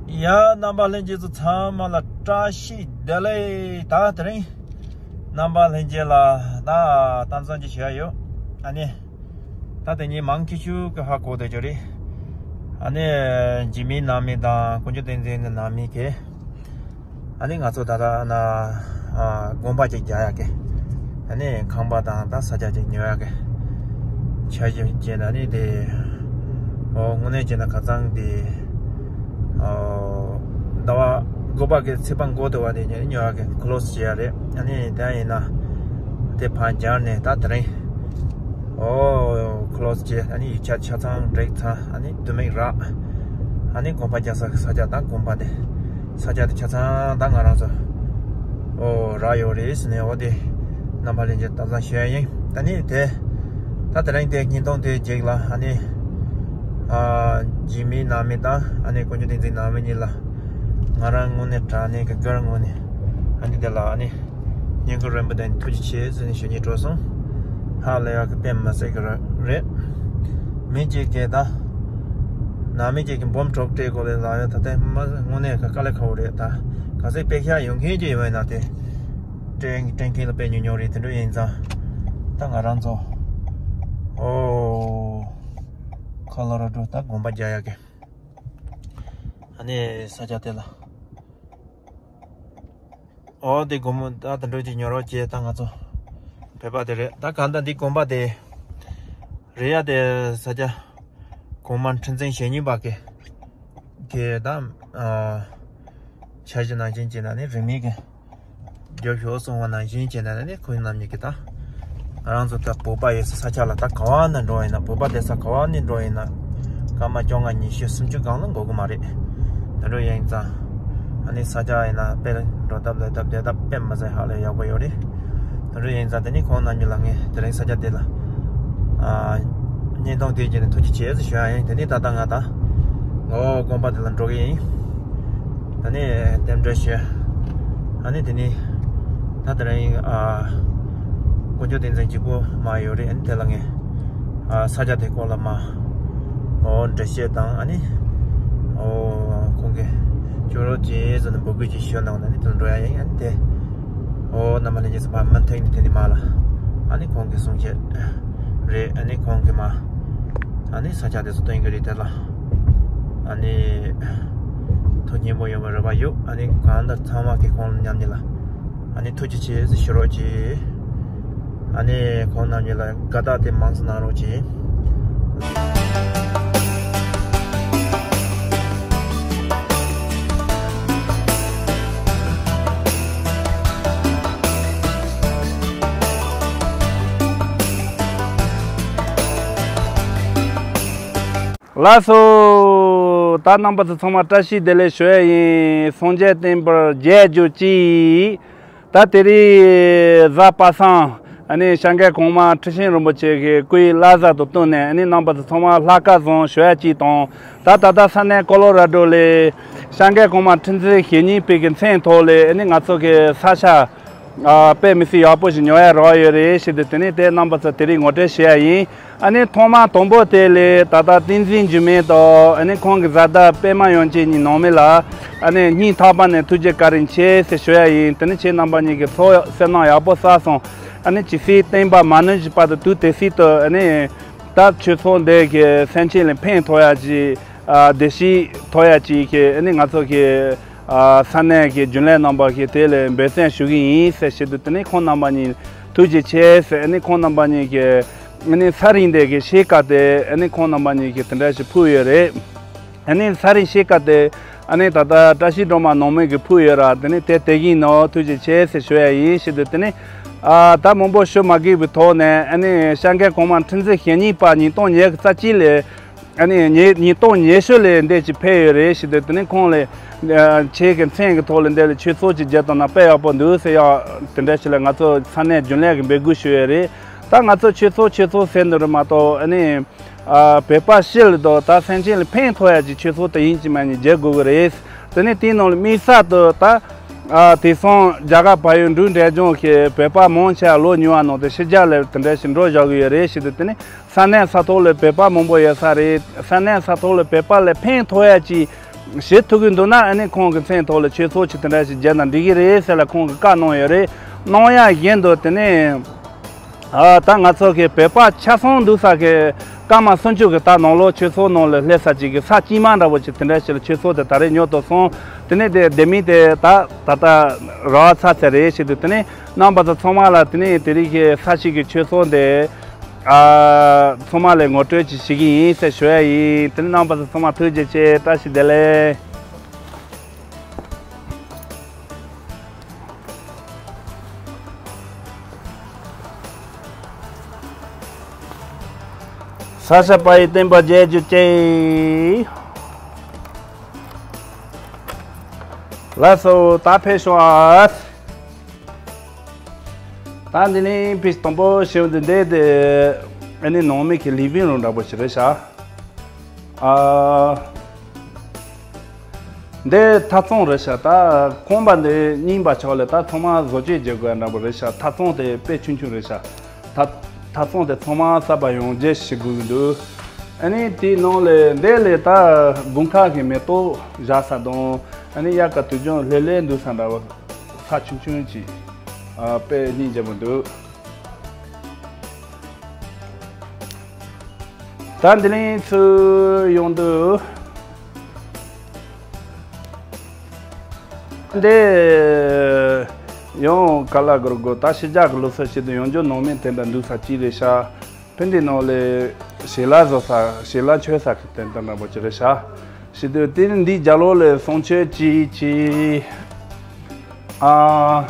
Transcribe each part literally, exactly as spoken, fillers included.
ཡ། རྣམ་པ་ལྷན་རྒྱས་ཚོ་ཚང་མ་ལ་བཀྲ་ཤིས་བདེ་ལེགས། ད་དེ་རིང་རྣམ་པ་ལྷན་རྒྱས་ལ་ད་གཏམ་བཟང་ཅིག་ཞུ་ཡ་ཡོད། ཨ་ནི་ད་དེ་ཉིན་མང་ཁེ་ཤུ་གི་ཧ་གོ་བསྡད་ཀྱི་རེད། ཨ་ནི་འཇིགས་མེད་ནང་མི་དང་དཀོན་མཆོག་བསྟན་འཛིན་ནང་མི་གི། ཨ་ནི་ང་ཚོ་ད་ལྟ་ན་ཨ་དགོན་པ་ཅིག་རྒྱག་ཡག་གི། ཨ་ནི་ཁང་པ་དང་ད་ས་ཆ་ཅིག་ཉོ་ཡག་གི་འཆར་གཞི་བྱས་ན། ཨ་ནི་དེ་ཨོ་དངོས་གནས་བྱས་ན་ཁ་སང་དེ་ཨོ་ཟླ་བ་དགུ་པ་གི་ཚེས་པ་དགུ་དེ་བ་དེ་ཉོ་ཡག་གི་ཁོ་ལོ་སི་བྱས་ཡ་རེད། ཨ་ནི་དེ་ཡིན་ན་དེ་ཕར་སྦྱར་ནས་ད་དེ་རིང་ཨོ་ཁོ་ལོ་སི་བྱས། ཨ་ནི་ཡིག་ཆ་ཆ་ཚང་བསྒྲིགས་ཚར། ཨ་ནི་དུ་མིག་རག། ཨ་ནི་དགོན་པ་རྒྱག་ས་ས་ཆ་དང་དགོན་པ་དེ་ས་ཆ་དེ་ཆ་ཚང་ད་ང་རང་ཚོ་ཨོ་རག་ཡོད་རེད་ཟེར་ནས། ཨོ་དེ་རྣམ་པ་ལྷན་རྒྱས་གཏམ་བཟང་ཞུ་ཡ་ཡིན། ད་ནི་དེ་ད་དེ་རིང་དེ་བརྙན་ཐུང་དེ་རྗེས་ལ་ཨ་ནི་ཨ་འཇིགས་མེད་ནང་མི་དང་ཨ་ནི་དཀོན་མཆོག་བསྟན་འཛིན་ནང་མི་གཉིས་ལ་ང་རང་ངོས་ནས་དྲང་གནས་ཀྱི་སྒེར་ངོས་ནས་ཨ་ནི་དེ་ལ་ཨ་ནི་བསྙེན་བཀུར་རིམ་པ་དང་ཐུགས་རྗེ་ཆེ་ཟེར་ནས་ཞུ་སྙིང་བྲོ་སོང་། ཧ་ལས་ཡག་གི་དཔེ་མི་སྲིད་གི་རེད། མི་གཅིག་གིས་ད་ནང་མི་གཅིག་གིས་འབུམ་དྲུག་སྤྲད་དགོས་རེད་ལབ་ཡ། ད་ལྟ་མ་དངོས་གནས་དཀའ་ལས་ཁག་པོ་རེད། ད་ག་ཚོད་དཔེ་ཤག་ཡོང་མཁན་ཅིག་ཡོད་ན་དེ་སྤྲད་སྤྲད་མཁན་ལ་དཔེ་ཉུང་ཉུང་རེད། དེ་འདྲ་ཡིན་ཙང་ད་ང་རང་ཚོ་ཨོ་ཁོ་ལོ་ར་ཌོ་ད་དགོན་པ་རྒྱག་ཡག་གི་ཨ་ནི་ས་ཆ་དེ་ལ། ཨོ་དེ་དགོན་པ་ད་དེ་འདྲ་ཅིག་ཉོ་རོགས་བྱེད། ད་ང་ཚོ་བོད་པ་དེ་རེད། ད་གང་ལྟར་འདི་དགོན་པ་དེ་རེད་ཡ། དེ་ས་ཆ་གོང་མ་ཁྲི་འཛིན་ཞེ་གཉིས་པ་གི་གི་ད་ཨ་འཆར་གཞི་ནང་བཞིན་བྱས་ན་ནི་རིན་མེད་ཀྱི་རྒྱབ་ཤོག་སོང་བ་ནང་བཞིན་བྱས་ན་ནི་ཁོང་རྣམ་གཉིས་ཀྱི་ད། ང་རང་ཚོ་ད་བོད་པ་ཡོད་ས་ས་ཆ་ལ་ད་ག་བ་ནས་འགྲོ་ཡིན་ན། བོད་པ་བསྡད་ས་ག་བ་ནས་འགྲོ་ཡིན་ན། སྐར་མ་བཅོ་ལྔ་ཉི་ཤུ་སུམ་ཅུ་སྒང་ལ་འགོར་གི་མ་རེད། དེ་འདྲ་ཡིན་ཙང་ཨ་ནི་ས་ཆ་ཡིན་ན་དཔེ་འགྲོ་སྟབས་ལས་སྟབས་བསྡད་སྟབས་དཔེ་མི་སྲིད་ཧ་ལས་ཡག་པོ་ཡོད་རེད། དེ་འདྲ་ཡིན་ཙང་དེ་ནི་ཁོང་རྣམ་གཉིས་ལ་ངས་དེ་རིང་ས་ཆ་དེ་ལ་ཨ་བརྙན་ཐུང་དེ་བརྒྱུད་ནས་ཐུགས་རྗེ་ཆེ་ཞུ་ཡ་ཡིན། དེ་ནི་ད་ལྟ་ང་ད་ངོ་བོ་དགོན་པ་དེ་ལ་འགྲོ་གི་ཡིན། ད་ནི་རྟེན་འབྲེལ་ཞུ། ཨ་ནི་དེ་ནི་ད་དེ་རིང་ཨ་དཀོན་མཆོག་བསྟན་འཛིན་གཅིག་པོ་མ་ཡོད་རེད། ཨ་ནི་དེ་ལ་ངས་ཨ་ས་ཆ་དེ་སྐོར་ལ་མ་ཨོ་འགྲེལ་བཤད་དང་། ཨ་ནི་ཨོ་ཁོང་གིས་ཅོ་རོ་ཅེས་ཟེར་ནས་འབོད་སྐུལ་ཅིག་ཞུས་གནང་ན་ནི་དེ་ལ་འགྲོ་ཡ་ཡིན། ཨ་ནི་དེ་ཨོ་རྣམ་པ་ལྷན་རྒྱས་ཚོ་མ་མུ་མཐུད་ནས་དེ་ནི་མ་ལ་ཨ་ནི་ཁོང་གི་གསུང་བཤད་རེད། ཨ་ནི་ཁོང་གིས་མ་ཨ་ནི་ས་ཆ་དེ་ཚོ་སྟོན་གྱི་རེད། དེ་ལ་ཨ་ནི་ཐུགས་མཉེས་པོ་ཡོང་བའི་རེ་བ་ཡོད། ཨ་ནི་གང་ལྟར་ཚང་མ་གི་ཁོང་མཉམ་ཉིད་ལ་ཨ་ནི་ཐུགས་རྗེ་ཆེ་ཟེར་ཞུ་རོགས་གྱིས། ཨ་ནི་ཁོང་རྣམ་གཉིས་ལ་དགའ་རྟགས་དེ་མང་ཙམ་གནང་རོགས་གྱིས། ལགས་སོ། ད་རྣམ་པ་ཚོ་ཚང་མ་བཀྲ་ཤིས་བདེ་ལེགས་ཞུ་ཡ་ཡིན། སངས་རྒྱས་བསྟན་པར་རྒྱས་གྱུར་ཅིག་ད་དེ་རིང་གཟའ་པ་སངས་ཨ་ནི་སྐྱབས་མགོན་གོང་མ་ཁྲི་བྱང་རིན་པོ་ཆེ་གི་སྐུའི་བླ་གཟའ་དང་བསྟུན་ནས་ཨ་ནི་རྣམ་པ་ཚོ་ཚང་མ་ལྷག་དཀར་བཟང་ཞུ་ཡ་གཅིག་དང་། ད་ད་ལྟ་ས་གནས་ཀོ་ལོ་ར་ཌོ་ལ་སྐྱབས་མགོན་གོང་མ་ཁྲི་འཛིན་ཞེ་གཉིས་པའི་གི་མཚན་ཐོག་ལ་ཨ་ནི་ང་ཚོ་གི་ས་ཆ་ཨ་དཔེ་མི་སྲིད་ཡག་པོ་ཞིག་ཉོ་ཡ་རག་ཡོད་རེད་ཞེས་དུས། དེ་ནས་དེ་རྣམ་པ་ཚོ་དེ་རིང་ངོ་སྤྲོད་བྱེད་ཡ་ཡིན། ཨ་ནི་ཐོག་མ་དང་པོ་དེ་ལས་ད་ལྟ་བསྟན་འཛིན་འགྱུར་མེད་དང་ཨ་ནི་ཁོང་གི་བཟའ་ཟླ་པད་མ་དབྱངས་ཅན་གཉིས་ནང་མི་ལ་ཨ་ནི་སྙིང་ཐག་པ་ནས་ཐུགས་རྗེ་བཀའ་དྲིན་ཆེ་ཟེར་ཞུ་ཡ་ཡིན། དེ་ནི་ཁྱེད་རྣམ་པ་གཉིས་ཀྱི་ཚོགས་བསོད་ནམས་ཡག་པོ་བསགས་སོང་། ཨ་ནི་ཇི་སྲིད་བསྟན་པ་མ་ནུབ་བཞིན་པ་དང་དུས་དེ་སྲིད་དུ་ཨ་ནི་ད་ཆོས་ཚོགས་འདི་གི་སེམས་ཅན་ལ་ཕན་ཐོགས་ཡ་ཅིག་ཨ་བདེ་སྐྱིད་ཐོབ་ཡ་ཅིག་གི་ཨ་ནི་ང་ཚོ་གི་ཨ་ས་གནས་ཀྱི་རྒྱུན་ལས་རྣམ་པ་གིས་དེ་ལ་འབད་བརྩོན་ཞུ་གི་ཡིན་ཟེར་བཤད་དུས། དེ་ནས་ཁོང་རྣམ་པ་གཉིས་ཐུགས་རྗེ་ཆེ་ཟེར། ཨ་ནི་ཁོང་རྣམ་པ་གཉིས་ཀྱིས་ཨ་ནི་ས་རིན་དེ་གི་ཕྱེད་ཀ་དེ་ཨ་ནི་ཁོང་རྣམ་པ་གཉིས་ཀྱིས་དེ་འདྲ་ཞིག་ཕུལ་ཡོད་རེད། ཨ་ནི་ས་རིན་ཕྱེད་ཀ་དེ་ཨ་ནི་ད་ལྟ་བཀྲ་ཤིས་སྒྲོལ་མ་ནང་མི་གིས་ཕུལ་ཡོད་ར། དེ་ནས་དེ་དེ་གིན་ནོ་ཐུགས་རྗེ་ཆེ་ཟེར་ཞུ་ཡ་ཡིན་བཤད་དུས། དེ་ནས་ཨ་ད་མང་པོ་ཞུ་མ་དགོས་པའི་ཐོག་ནས་ཨ་ནི་སྐྱབས་མགོན་གོང་མ་ཁྲི་འཛིན་ཞེ་གཉིས་པ་ཉིས་སྟོང་ཉི་ཤུ་རྩ་གཅིག་ལ། ཨ་ནི་ཉིས་ཉིས་སྟོང་ཉི་ཤུ་ལ་འདི་ཅིག་ཕེབས་ཡོད་རེད་ཞེས་དུས། དེ་ནི་ཁོང་ལ་ཨ་ཁྱེད་ཀྱི་མཚན་གྱི་ཐོག་ལ་འདི་ལ་ཆོས་ཚོགས་ཅིག་བརྒྱབ་བཏང་ན་དཔེ་ཡག་པོ་འདུག་ཟེར་ཡག་དེ་འདྲ་ཞིག་ལ་ང་ཚོ་ས་གནས་རྒྱུན་ལས་ཀྱིས་འབོད་སྐུལ་ཞུས་ཡོད་རེད། ད་ང་ཚོ་ཆོས་ཚོགས་ཆོས་ཚོགས་ཟེར་འདི་རུ་མ་གཏོགས། ཨ་ནི་ཨ་བོད་པ་སྤྱི་ལ་དང་ད་སེམས་ཅན་ལ་ཕན་ཐོགས་ཡ་གི་ཆོས་ཚོགས་དེ་ཡིན་གཅིག་མིན་གཉིས་བརྒྱབ་དགོས་ཀྱི་རེད། དེ་ནི་དེའི་ནང་ལ་དམིགས་བསལ་དུ་ད་ཨ་དེང་སང་རྒྱ་གར་བལ་ཡུལ་འབྲུག་འབྲས་ལྗོངས་ཀྱི་བོད་པ་མང་ཆེ་བ་ལོ་ཉུང་བ་ནང་དུ་ཕྱི་རྒྱལ་ལ་དེ་འདྲ་ཞིག་འགྲོ་བཞག་གི་ཡོད་རེད་ཞེས་དུས། དེ་ནི་ས་གནས་ས་ཐོག་ལ་བོད་པ་མང་པོ་ཡོད་ས་རེད། ས་གནས་ས་ཐོག་ལ་བོད་པ་ལ་ཕན་ཐོགས་ཡ་གི་ བྱེད་ཐུབ་ཀྱི་འདུག་ན། ཨ་ནི་ཁོང་གི་མཚན་ཐོག་ལ་ཆོས་ཚོགས་ཅིག་དེ་འདྲ་ཞིག་བརྒྱབ་ན་འགྲིག་གི་རེད་ཟེར་ལ་ཁོང་གིས་བཀའ་གནང་ཡོད་རེད། གནང་ཡ་བཞིན་དུ་དེ་ནས། ཨ། ད་ང་ཚོ་གི་བོད་པ་ཆ་ཚང་འདུག་ས་གི་སྐར་མ་སུམ་ཅུ་གི་ད་ནང་ལོགས་ཆོས་ཚོགས་ནང་ལ་སླེབས་ས་ཅིག་གི་ས་དཀྱིལ་མ་འདྲ་པོ་ཅིག་དེ་འདྲ་ཞིག་ལ་ཆོས་ཚོགས་དེ་ད་རེས་ཉོ་ཐུབ་སོང་། དེ་ནས་དེ་ལྡེ་མིག་དེ་ད་ད་ལྟ་རག་ཚར་ཚར་རེད་ཟེར་དུས། དེ་ནས་རྣམ་པ་ཚོ་ཚང་མ་ལ་དེ་ནས་དེ་རིང་གི་ས་གཤིས་ཀྱི་ཆོས་ཚོགས་འདི། ཨ། ཚང་མ་ལ་ངོ་སྤྲོད་ཅིག་ཞུ་གི་ཡིན་ཟེར་ཞུ་ཡ་ཡིན། དེ་ནས་རྣམ་པ་ཚོ་ཚང་མ་ཐུགས་རྗེ་ཆེ། བཀྲ་ཤིས་བདེ་ལེགས། ས་སྐྱ་པ་ཡི་བསྟན་པ་རྒྱས་གྱུར་ཅིག། ལགས་སོ། ད་ཕེབས་ཤོག་ཨ། ད་འདི་ནི་ཕི་དང་པོ་ཞེས་འདི་འདི་དེ་ཨ་ནི་ནང་མི་གི་ལི་ཝིང་རུམ་འདྲ་པོ་ཞིག་རེད་ཤག། ཨ། འདི་ཐབ་ཚང་རེད་ཤག། ད་ཁང་པ་འདི་རྙིང་པ་ཆགས་ལས་ད་ཚང་མ་བཟོ་བཅོས་བྱེད་དགོས་འདྲ་པོ་རེད་ཤག། ཐབ་ཚང་དེ་དཔེ་ཆུང་ཆུང་རེད་ཤག། ཐབ་ཐབ་ཚང་དེ་ཚང་མ་གསར་པ་ཡོང་རྒྱུ་ཞིག་དགོས་ཀྱི་འདུག། ཨ་ནི་དེའི་ནང་ལས་འདི་ལས་ད་དགུན་ཁ་གི་མེ་ཏོག་བཞག་ས་དང་། ཨ་ནི་དབྱར་ཁ་དུས་རྒྱུན་ལྷོད་ལྷོད་འདུག་ས་འདྲ་པོ། ས་ཆུང་ཆུང་ཅིག། ཨ། དཔེ་སྙིང་རྗེ་པོ་འདུག། ད་འདི་ནས་ཚུར་ཡོང་དུས། འདི་ཡང་ག་ལ་གོར་གོ་ད་ཕྱི་རྒྱལ་གི་ལུགས་སྲོལ་བྱེད་དུ་ཡོང་རྒྱུ་ནང་མི་དེ་འདྲ་འདུག་ས་ཅིག་རེད་ཤག། ཕན་བདེ་ནང་ལས་ཞལ་ལག་བཟོ་ས། ཞལ་ལག་མཆོད་ས་གི་དོན་དག་འདྲ་པོ་ཅིག་རེད་ཤག། ཞེས་དུས་དེ་ནི་འདིའི་རྒྱབ་ལོགས་ལ་གསུང་ཆོས་ཅིག་ཅིག། ཨ།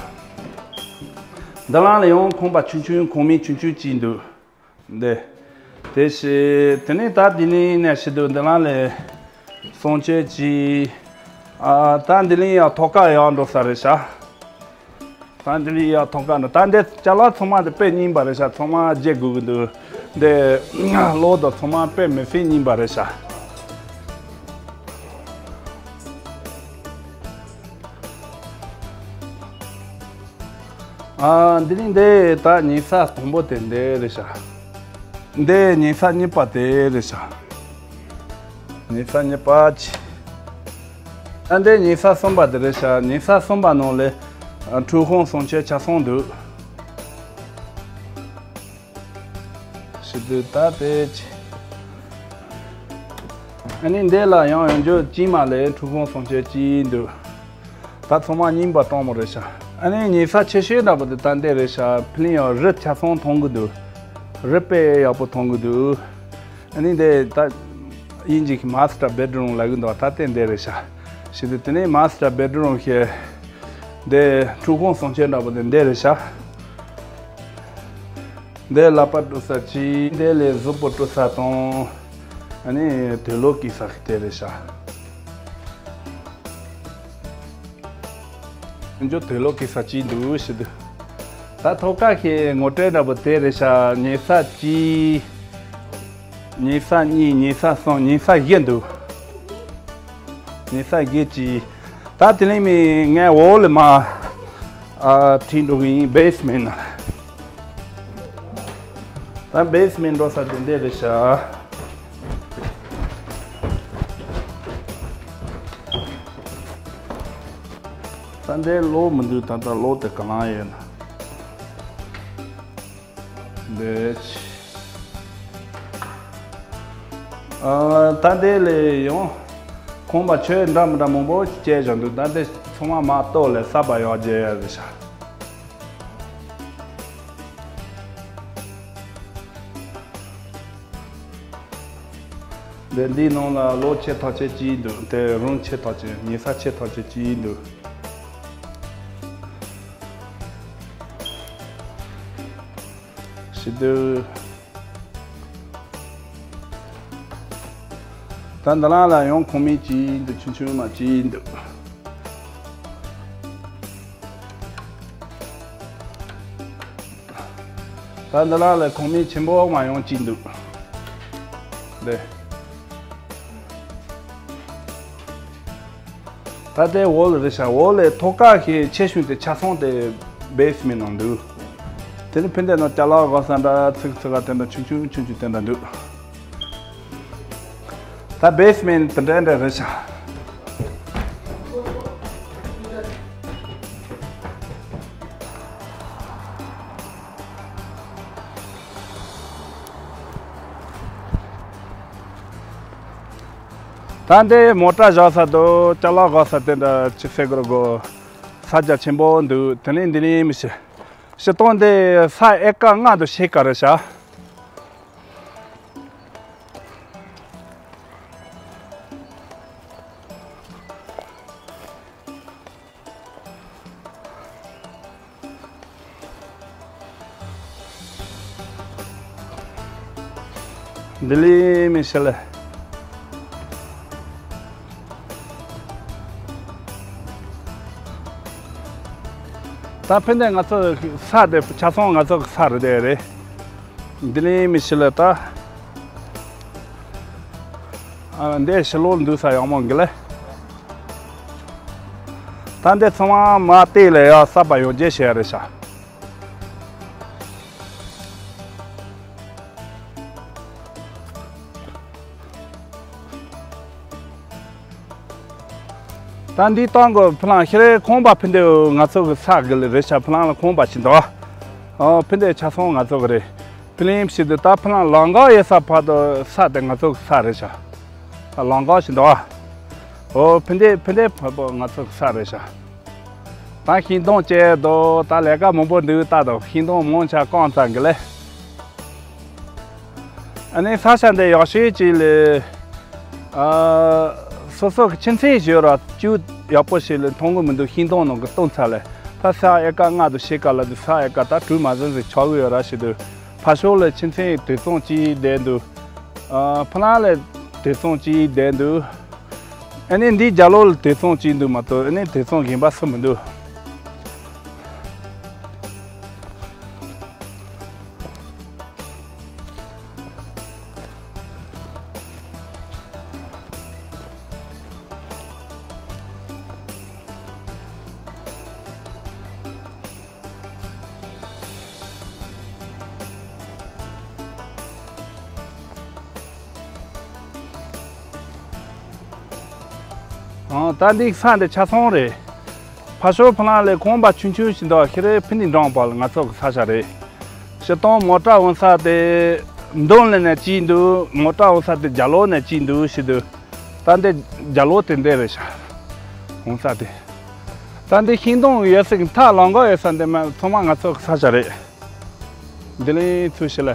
འདི་ལ་ལ་ཡང་ཁང་པ་ཆུང་ཆུང་ཁང་མིག་ཆུང་ཆུང་ཅིག་འདུག། འདི། དེ་ཞེས་དེ་ནི་ད་འདི་ནི་ནས་ཞེས་དུས་འདི་ལ་ལ་གསུང་ཆོས་ཅིག། ཨ། ད་འདི་ལ་ཡང་ཐོག་ཁ་ཡར་འགྲོ་ས་རེད་ཤག། ད་འདི་ལ་ཡང་ཐོག་ཁ་ནི་ད་འདི་ཅ་ལག་ཚང་མ་དེ་དཔེ་རྙིང་པ་རེད་ཤག། ཚང་མ་བརྗེ་དགོས་ཀྱི་འདུག། འདི་གློག་དང་ཚང་མ་དཔེ་མི་སྲིད་རྙིང་པ་རེད་ཤག། ཨ། འདི་ནི་འདི་ད་ཉལ་ས་དང་པོ་དེ་འདི་རེད་ཤག། འདི་ཉལ་ས་གཉིས་པ་དེ་རེད་ཤག། ཉལ་ས་གཉིས་པ་ཅིག། ཨ། འདི་ཉལ་ས་གསུམ་པ་དེ་རེད་ཤག། ཉལ་ས་གསུམ་པ་ནང་ལ་ཨ། ཁྲུས་ཁང་གསུང་ཆོས་ཆ་ཚང་འདུག། ཞེས་དུས་ད་དེ་ཅི། ཨ་ནི་འདི་ལ་ཡང་ཡང་འཇོག་ཅིག་མ་ལས་ཁྲུས་ཁང་གསུང་ཆོས་ཅིག་འདུག། ད་ཚང་མ་རྙིང་པ་གཏོང་མོ་རེད་ཤག། ཨ་ནི་ཉལ་ས་ཆེ་ཤོས་འདྲ་པོ་དེ་ད་འདི་རེད་ཤག། ཕི་ལིང་ཡང་རི་ཆ་ཚང་མཐོང་གི་འདུག། རི་དཔེ་ཡག་པོ་མཐོང་གི་འདུག། ཨ་ནི་འདི་ད་དབྱིན་ཇི་གི་མ་སི་ཊར་བེད་རུམ་ལབ་གི་འདུག། ད་དེ་འདི་རེད་ཤག། ཞེས་དུས་དེ་ནི་མ་སི་ཊར་བེད་རུམ་ཞེས་འདི་ཁྲུས་ཁང་གསུང་ཆོས་འདྲ་པོ་དེ་འདི་རེད་ཤག། འདི་ལག་པ་བཀྲུ་ས་ཅིག། འདི་ལས་གཟུགས་པོ་བཀྲུ་ས་དང་། ཨ་ནི་དུག་ལོག་གི་ས་གི་དེ་རེད་ཤག། འཇོ་དུག་ལོག་གི་ས་ཅིག་འདུག་ཞེས་དུས། ད་ཐོག་ཁ་གི་ངོ་སྤྲོད་འདྲ་པོ་དེ་རེད་ཤག། ཉལ་ས་ཅིག། ཉལ་ས་གཉིས། ཉལ་ས་གསུམ། ཉལ་ས་བཞི་འདུག། ཉལ་ས་བཞི་ཅིག། ད་དེ་ལས་མི་ངས་འོག་ལ་མ། ཨ། ཁྲིད་འགྲོ་གི་ཡིན། བེ་སི་མེན་ནང་། ད་བེ་སི་མེན་འགྲོ་ས་དེ་འདི་རེད་ཤག། ད་འདི་གློག་མི་འདུག། ད་ལྟ་གློག་དེ་ག་ལ་ཡོད་ན། འདི། ཨ། ད་འདི་ལས་ཡང་ཁང་པ་ཆོས་འདྲ་མི་འདྲ་མང་པོ་བཅས་བཞག་འདུག། ད་འདི་ཚང་མ་མ་གཏོར་ལས་གསར་པ་ཡོང་རྒྱུ་ཡ་རེད་ཤག། འདི་འདིའི་ནང་ལ་གློག་ཆེ་ཐག་ཆོད་ཅིག་འདུག། དེ་རུམ་ཆེ་ཐག་ཆོད། ཉལ་ས་ཆེ་ཐག་ཆོད་ཅིག་འདུག། ཞེས་དུས། ད་འདི་ལ་ལ་ཡང་ཁང་མིག་ཅིག་འདུག། ཆུང་ཆུང་མ་ཅིག་འདུག། ད་འདི་ལ་ལ་ཁང་མིག་ཆེན་པོ་མ་ཡང་ཅིག་འདུག། འདི། ད་དེ་འོག་ལ་རེད་ཤག། འོག་ལ་ཐོག་ཁ་གི་ཆེ་ཤོས་དེ་ཆ་ཚང་དེ་བེ་སི་མེན་ནང་འདུག། དེ་ནི་ཕན་བདེ་ནང་ཅ་ལག་སྒོ་ས་འདྲ་ཚིག་ཚིག་ག་དེ་འདྲ་ཆུང་ཆུང་ཆུང་ཆུང་དེ་འདྲ་འདུག། ད་བེ་སི་མེན་དེ་འདྲ་འདྲ་རེད་ཤག། ད་འདི་མོ་ཊ་བཞག་ས་དང་ཅ་ལག་བཞག་ས་དེ་འདྲ་ཅི་ཟེར་དགོས་རེད་གོ། ས་རྒྱ་ཆེན་པོ་འདུག་དེ་ནས་འདི་ནས་མི་ཤེས། སྤྱིར་བཏང་འདི་ས་ཨེ་ཀ་ལྔ་དང་ཕྱེད་ཀ་རེད་ཤག་འདི་ལས་མི་ཤེས་ལ། ད་ཕན་ནས་ང་ཚོ་ས་དེ་ཆ་ཚང་ང་ཚོ་གི་ས་རེད་དེ་རེད། འདི་ལས་མི་ཤེས་ལ་ད། ཨ། འདི་ཕྱི་ལོགས་འདུག་ས་ཡག་མོ་འགི་ལེ། ད་འདི་ཚང་མ་མ་བལྟས་ལ་ཡ་གསར་པ་ཡོང་རྗེས་བྱས་རེད་ཤག་ད་འདི་སྟོང་གི་ཕི་ལང་ཤི་རེ་ཁང་པ་ཕི་འདི་ང་ཚོ་གི་ས་གི་ལེ་རེད་ཤག་ཕི་ལང་ལ་ཁང་པ་ཞིག་འདུག་ཨ། ཕི་འདི་ཆ་ཚང་ང་ཚོ་གི་རེད། ཕི་ལིམ་ཞིག་འདུག་ད་ཕི་ལང་ལམ་ཁ་ཡོད་ས་ཕར་དུ་ས་དེ་ང་ཚོ་གི་ས་རེད་ཤག་ལམ་ཁ་ཞིག་འདུག་ཨ། ཨོ་ཕི་འདི་ཕི་འདི་ཕ་པོ་ང་ཚོ་གི་ས་རེད་ཤག་ད་ཤིང་སྡོང་བཅད་དོ། ད་ལས་ཀ་མང་པོ་འདུག་ད་དོ་ཤིང་སྡོང་མང་ཆ་བཀང་ཚར་གི་ལེ། ཨ་ནི་ས་ཆ་འདི་ཡག་ཤོས་ཅིག་ལས། ཨ། སོ་སོ་གི་ཁྱིམ་མཚེས་ཞིག་ཡོད་ར་ཅུ་ཡག་པོ་ཞིག་ལས་མཐོང་གི་མི་འདུག་ཤིང་སྡོང་ནང་གི་སྟོང་ཚ་ལས་ད་ས་ཨེ་ཀ་ལྔ་དང་ཕྱེད་ཀ་ལ་འདུག་ས་ཨེ་ཀ་ད་དྲུག་མ་ཟིན་ཟིན་ཆགས་གི་ཡོད་ར་ཞིག་འདུག་ཕ་ཤོག་ལ་ཁྱིམ་མཚེས་དེ་ཚོང་ཅིག་བསྡད་འདུག་ཨ། ཕ་ལང་ལ་དེ་ཚོང་ཅིག་བསྡད་འདུག་ཨ་ནི་འདི་རྒྱ་ལོ་ལ་དེ་ཚོང་ཅིག་འདུག་མ་གཏོགས་ཨ་ནི་དེ་ཚོང་གཞན་པ་སུ་མི་འདུག་ཨང་། ད་འདི་ས་འདི་ཆ་ཚང་རེད། ཕ་ཤོ་ཕ་ལང་ལས་ཁང་པ་ཆུང་ཆུང་ཞིག་འདུག་ཤི་རེ་ཕི་ནི་འགྲོང་པ་ལ་ང་ཚོ་གི་ས་ཆ་རེད། ཤི་སྟོང་མོ་ཊ་འོང་ས་དེ་མདུན་ལ་ནས་གཅིག་འདུག་མོ་ཊ་འོང་ས་དེ་རྒྱ་ལོ་ནས་གཅིག་འདུག་ཤི་འདུག་ད་འདི་རྒྱ་ལོ་དེ་འདི་རེད་ཤག་འོང་ས་དེ། ད་འདི་ཤིང་སྡོང་ཡོད་ས་གི་མཐའ་ལམ་ཁ་ཡོད་ས་འདི་མ་ཚང་མ་ང་ཚོ་གི་ས་ཆ་རེད། འདི་ལས་ཚུར་ཤི་ལ།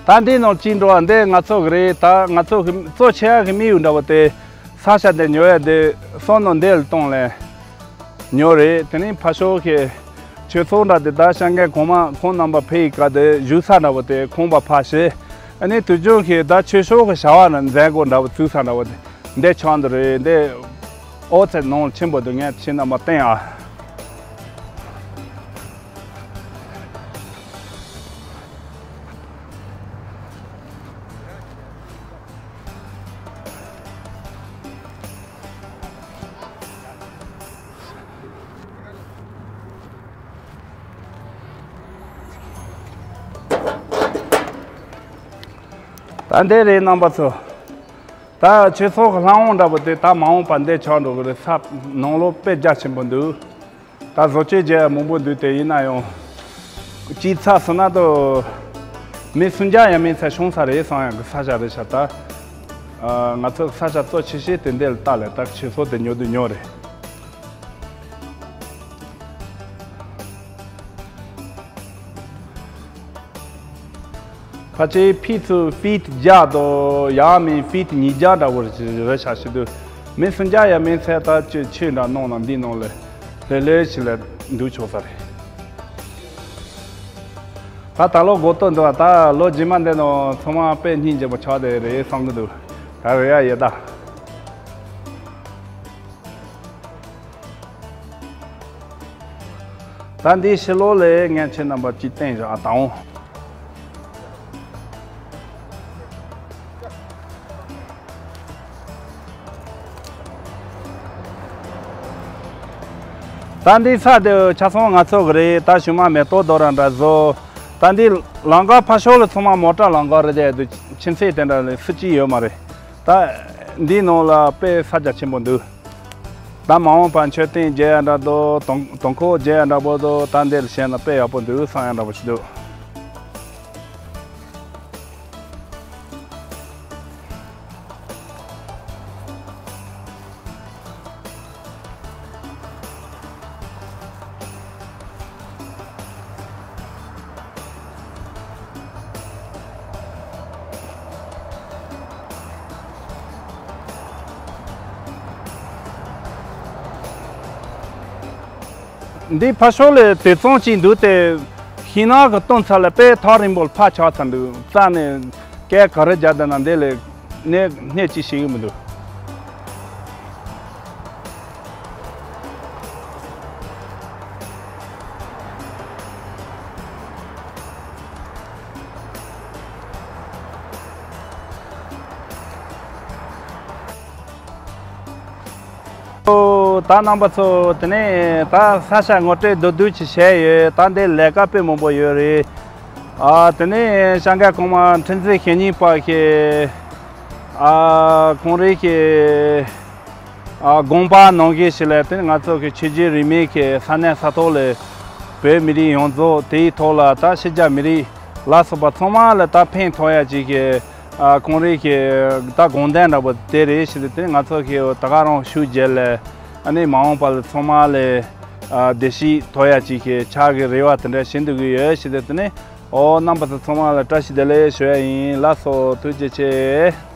ད་འདི་ནང་ཅི་འགྲོ་བ་འདི་ང་ཚོ་གི་རེད། ད་ང་ཚོ་གི་གཙོ་ཆེ་ཡ་གི་མི་ཡུལ་འདྲ་བོ་དེ་ས་ཆ་འདི་ཉོ་ཡ་དེ་སོང་ནང་འདི་ལ་གཏོང་ལེ། ཉོ་རེད། དེ་ནས་ཕ་ཤོ་གི་ཆོས་ཚོགས་འདྲ་དེ་ད་ཤང་གའི་གོང་མ་ཁོང་རྣམ་པ་ཕེ་ཡི་ཀ་དེ་བཞུགས་ས་འདྲ་བོ་དེ་ཁོང་པ་ཕ་ཤེ། ཨ་ནི་དུས་རྒྱུན་གི་ད་ཆོས་ཤོག་གི་བྱ་བ་ན་མཛད་སྒོ་འདྲ་བོ་ཚུགས་ས་འདྲ་བོ་དེ་འདི་ཆགས་འདུག་རེད། འདི་ཨོ་ཚེ་ནང་ཆེན་པོ་འདུག་ངས་ཁྱེད་རྣམ་པ་བསྟན་ཨ། ད་འདི་རེད་རྣམ་པ་ཚོ། ད་ཆོས་ཚོགས་ཀྱི་ལྷ་འོང་འདྲ་པོ་དེ་ད་མ་འོངས་པ་འདི་ཆགས་འགྲོ་གི་རེད། ས་ནང་ལོགས་དཔེ་རྒྱ་ཆེན་པོ་འདུག་ད་བཟོ་བཅོས་བརྒྱབ་མང་པོ་འདུག་དེ་ཡིན་ན་ཡང་། དཀྱིལ་ཚ་སོང་ན་ད། མི་སུམ་བརྒྱ་ཡང་མིན་ཚད་ཤོང་ས་རེད་བསམ་ཡག་གི་ས་ཆ་རེད་ཤག་ད། ཨ། ང་ཚོ་ས་ཆ་གཙོ་ཆེ་ཤོས་དེ་འདི་ལ་ལྟ་ལས་ད་ཆོས་ཚོགས་དེ་ཉོ་དུས་ཉོ་རེད། ཕལ་ཆེར་ཕི་ཚུ་ཕིཊ་བརྒྱ་དང་ཡང་མིན་ཕིཊ་ཉིས་བརྒྱ་འདྲ་བོ་རེད་ཤག་ཞུ་དུས། མི་སུམ་བརྒྱ་ཡང་མིན་ཚད་ད་ཆོས་ཆོས་འདྲ་གནང་ན་འདི་ནང་ལ་ལྷོད་ལྷོད་ཞིག་ལ་འདུག་ཆོག་ས་རེད། ད་ད་ལོ་སྒོ་ཏོ་འདུག་ད་ལོ་རྗེས་མ་འདི་ནང་ཚང་མ་དཔེ་སྙིང་རྗེ་པོ་ཆགས་བསྡད་རེད་བསམ་གི་འདུག་ད་རེ་ཡ་ཡོད་ད། ད་འདི་ཕྱི་ལོགས་ལ་ངས་ཁྱེད་རྣམ་པ་ཅིག་བསྟན་བཞག་ཨ་དང་། ད་འདི་ས་དེ་ཆ་ཚང་ང་ཚོ་གི་རེད། ད་ཞུ་མ་མེ་ཏོག་རྡོ་ར་འདྲ་བཟོ། ད་འདི་ལམ་ཁ་ཕ་ཤོ་ལ་ཚང་མ་མོ་ཊ་ལམ་ཁ་རེད་དེ་ཁྱིམ་མཚེས་དེ་འདྲ་ལ་སུ་གཅིག་ཡོད་མ་རེད། ད་ འདིའི་ནང་ལ་དཔེ་ས་རྒྱ་ཆེན་པོ་འདུག་ད་མ་འོངས་པ་མཆོད་རྟེན་རྒྱས་ཡ་འདྲ་འདུག་དོང་དོང་ཁོག་རྒྱས་ཡ་འདྲ་པོ་འདུག་ད་འདིར་བཤད་ན་དཔེ་ཡག་པོ་འདུག་བསམ་ཡ་འདྲ་པོ་ཞིག་འདུག་འདི་ཕར་ཕྱོགས་ལ་དེ་ཙམ་ཅིག་འདུག་སྟེ། ཤིང་ནགས་ཀྱི་སྟོན་ཚ་ལ་དཔེ་ཐག་རིང་པོ་ལ་ཕར་ཆགས་ཚར་འདུག་རྩ་ནས་སྐད་ག་རེ་རྒྱག་བསྡད་ན་འདི་ལས་ནས་སྣེ་གཅིག་ཤེས་ཀྱི་མི་འདུག་ད་རྣམ་པ་ཚོ་དེ་ནས་ད་ས་ཆ་ངོ་སྤྲོད་མདོར་བསྡུས་ཅིག་བྱས་ཡོད། ད་འདི་ལས་ཀ་དཔེ་མང་པོ་ཡོད་རེད། ཨ་དེ་ནས་ཤང་ཀའི་གོང་མ་ཁྲི་འཛིན་ཞེ་གཉིས་པ་གི་ཨ་ཁོང་རའི་གི་ཨ་དགོངས་པ་ནང་བཞིན་ཞིག་ལ་དེ་ནས་ང་ཚོ་གི་ཆོས་བརྒྱུད་རིས་མེད་ཀྱི་ས་གནས་ས་ཐོག་ལ་བོད་མི་རིགས་ཡོངས་རྫོགས། དེའི་ཐོག་ལ་ད་ཕྱི་རྒྱལ་མི་རིགས་ལ་སོགས་པ་ཚང་མ་ལ་ད་ཕན་ཐོགས་ཡ་ཅིག་གི་ཨ་ཁོང་རའི་གི་ད་དགོངས་དོན་འདྲ་པོ་དེ་རེད་ཞེས་དེ་ནས་ང་ཚོ་གི་ད་ག་རང་ཤུགས་རྒྱབ་ལ་ཨ་ནི་མ་འོངས་པ་ལ་ཚང་མ་ལ་ཨ་བདེ་སྐྱིད་ཐོབ་ཡ་ཅིག་གི་ཕྱག་གི་རེ་བ་དེ་འདྲ་བྱེད་འདོད་ཀྱི་ཡོད་ཞེས་དེ་ནས། ཨོ་རྣམ་པ་ཚོ་ཚང་མ་ལ་བཀྲ་ཤིས་བདེ་ལེགས་ཞུ་ཡ་ཡིན། ལགས་སོ། ཐུགས་རྗེ་ཆེ།